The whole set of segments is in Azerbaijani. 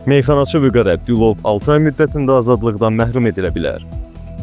Meyxanaçı Vüqar Əbdülov 6 ay müddətində azadlıqdan məhrum edilə bilər.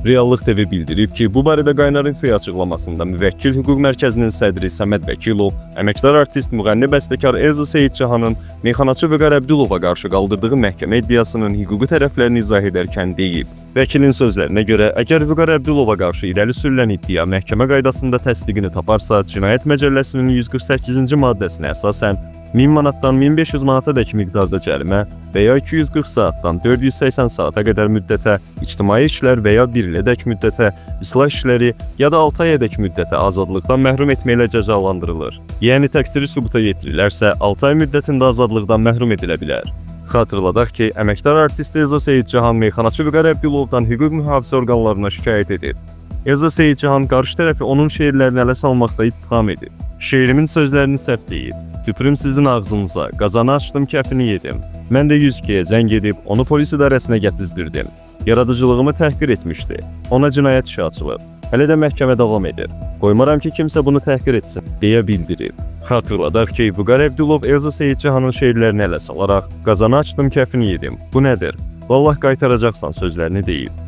Reallıq TV bildirib ki, bu barədə Qaynar Info açıqlamasında Müvəkkil Hüquq Mərkəzinin sədri Səməd Vəkilov, əməkdar artist, müğənni, bəstəkar Elza Seyidcahanın meyxanaçı Vüqar Əbdülova qarşı qaldırdığı məhkəmə iddiasının hüquqi tərəflərini izah edərkən deyib. Vəkilin sözlərinə görə, əgər Vüqar Əbdülova qarşı irəli sürülən iddia məhkəmə qaydasında təsdiqini taparsa, Cinayət Məcəlləsinin 148-ci maddəsinə əsasən 1000 manatdan 1500 manata dək miqdarda cərimə və ya 240 saatdan 480 saata qədər müddətə ictimai işlər və ya 1 ilə dək müddətə islah işləri ya da 6 aya dək müddətə azadlıqdan məhrum etməklə cəzalandırılır. Yəni təqsiri sübuta yetirilərsə, 6 ay müddətində azadlıqdan məhrum edilə bilər. Xatırladaq ki, əməkdar artist Elza Seyidcahan meyxanaçı Vüqar Əbdülovdan hüquq mühafizə orqanlarına şikayət edib. Elza Seyidcahan qarşı tərəfi onun şeirlərini ələ salmaqda ittiham edib. Şeirimin sözlərini səhv. Tüpürüm sizin ağzınıza, qazanı açdım, kəfini yedim. Mən də 102-yə zəng edib onu polis idarəsinə gətizdirdim. Yaradıcılığımı təhqir etmişdi. Ona cinayət işi açılıb. Hələ də məhkəmə davam edir. Qoymaram ki, kimsə bunu təhqir etsin, deyə bildirib. Xatırladaq ki, Vüqar Əbdülov Elza Seyidcahanın şeirlərini ələ salaraq "Qazanı açdım, kəfini yedim. Bu nədir? Vallah qaytaracaqsan" sözlərini deyib.